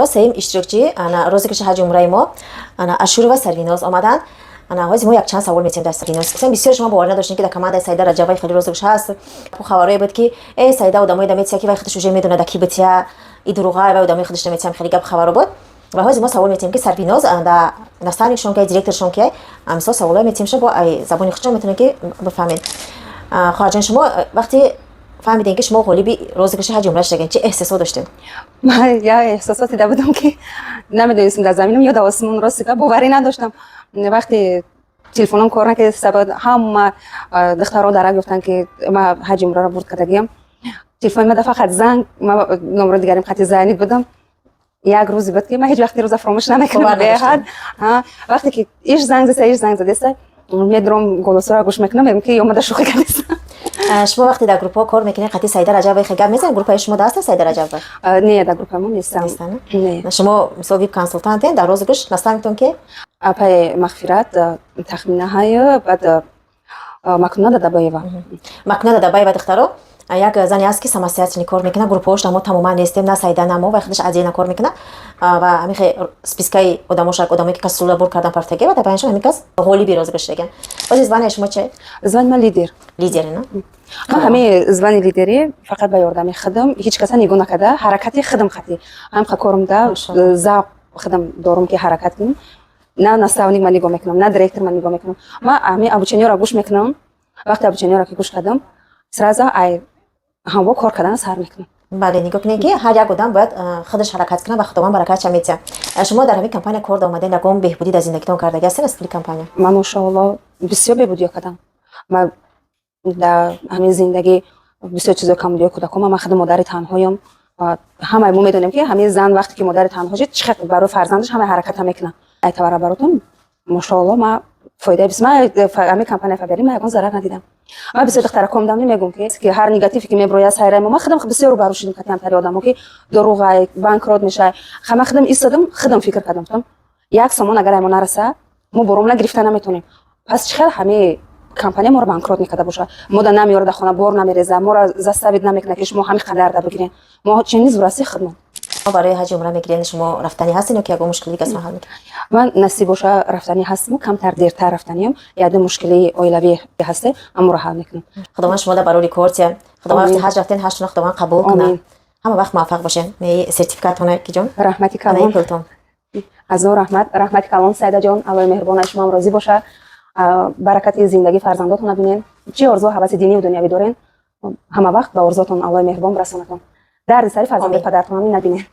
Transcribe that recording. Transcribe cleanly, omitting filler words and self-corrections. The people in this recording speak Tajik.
Сеюм иштирокчӣ ана розыгрыши ҳаҷи умраи мо ана Ашурова Сарвиноз омаданд. Ана ҳозир мо якчанд савол метиҳем дар Сарвиноз. Бисёр шумо боварӣ надоштем, ки дар командаи Саида Раҷабаи хеле розыгрыш ҳаст. Хабарое буд, ки э, Саида одамои да метия, ки вай худаш уже медонад, да ки бития, и дуруға, вай одамои худаш наметиям, хеле гап хабаро буд. Ва ҳозир мо савол метиҳем, ки Сарвиноз да наставникшон ки, директоршон ки, мисол, саволое метиҳем, шо бо ай забони худшон метавонед, ки бифаҳмед. Хоҳарҷон, шумо вақте фаҳмидем, ки шумо ғолиби розыгрыши ҳаҷи умра шудагем, чӣ эҳсосот доштед? Ман як эҳсосоте да будам, ки намедонистам дар заминам ё дар осмон. Рости гап, боварӣ надоштам. Вақте телефоном кор накард, сабаб ҳама духтарҳо дарак гуфтанд, ки ман ҳаҷи умраро бурд кардагиям. Телефони мада фақат занг, ман номро дигарим қати занид будам. Як рӯзе буд, ки ман ҳеҷ вақти рӯза фаромӯш намекунам, беҳад. Вақте ки иш занг зада, иш занг задеста, медурам, голосоро гӯш мекунам, мегӯям, ки омада шӯхӣ кардеста. Шумо вақте дар группаҳо кор мекунед, қати Саида Раҷабова хел гап мезанед? Группаи шумо даста Саида Раҷабова? Не, дар группаи мо нестам. Не. Шумо, мисол, вип консултантен дар розыгрыш, наставниктон ки? Апаи Мағфират, Тахмина ҳай, баъд Макнуна Дадабаева. Макнуна Дадабаева, духтаро, як зане аст, ки самостоятельно кор мекунад. Группаҳош мо тамоман нестем, на Саида, на мо, вай худаш отдельно кор мекунад ва ҳамин хел спискаи одамоша, одамое ки касула бур кардан пафтаге, ва дар байнашон ҳамин кас ғолиби розыгрыш шудаган. Ози званияи шумо че? Звани ман лидер. Лидер, на? Ман ҳамин звани лидерӣ фақат ба ёрдами худам, ҳеҷ каса нигоҳ накарда, ҳаракати худам қатӣ ҳамқа корумда завқ худам дорум, ки ҳаракат кунам. На наставник ман нигоҳ мекунам, на директор ман нигоҳ мекунам. Ман ҳамин обучениёро гӯш мекунам. Вақте обучениёро ки гӯш кардам, сразу ай ҳамво кор кардан сар мекунам. Бале, нигоҳ кунед, ки ҳар як одам бояд худаш ҳаракат кунад ва Худованд баракатша метиҳад. Шумо дар ҳамин компания кор да омаден, ягон беҳбудӣ дар зиндагитон кардаги ҳастен аз пули компания? Ман, мошоалло, бисёр беҳбудиё кардам. Ман дар ҳамин зиндагӣ бисёр чизо камбудиё кӯдаком. Ман худ модари танҳоям. Ҳамаи мо медонем, ки ҳамин зан вақте ки модари танҳо шуд, чӣ қадр барои фарзандаш ҳамаи ҳараката мекунад. Ай тавара баротон, мошоалло, ман фоидаи бис, ман ҳамин компания Фаберлик ман ягон зарар надидам. Ман бисёр духтараком дам мегӯм, ки ҳар негативе ки меброяд сайраи мо, ман худам бисёр рӯбарӯ шудем кати ҳамтари одамо, ки дурӯғай, банкрот мешай. Ман худам истодам, худам фикр кардам, гуфтам: 1 сомон агар ай мо нараса, мо боромона гирифта наметонем. Пас чӣ хел ҳамин компания моро банкрот мекарда боша, мо да намеёрада, хона бор намереза, моро заставить намекунад, ки шумо ҳамин қадар да бигирен. Мо чунин зураси худмон. Барои ҳаҷи умра мегирен, шумо рафтанӣ ҳастен ё ки ягон мушкили дига ҳал мекунед? Ман, насиб боша, рафтанӣ ҳастам. Камтар дертар рафтаниам, яде мушкили оилавӣ ҳасте, аморо ҳал мекунам. Худованд шумо да барори кортия. Худованд вақти ҳаҷ рафтен, ҳаҷтона Худованд қабул кунад. Ҳама вақт муваффақ бошен. Сертификатона ки ҷон. Раҳмати калон. Пултон. Ҳазор раҳмат, раҳмати калон, Сайдаҷон. Аллои меҳрубон аз шумоам розӣ боша. Баракати зиндагӣ фарзандотона бинен. Чӣ орзу ҳаваси динию дунявӣ дорен, ҳама вақт ба орзуотон Аллои меҳрубон бирасонатон. Дарди сари фарзанди падартонам набинен.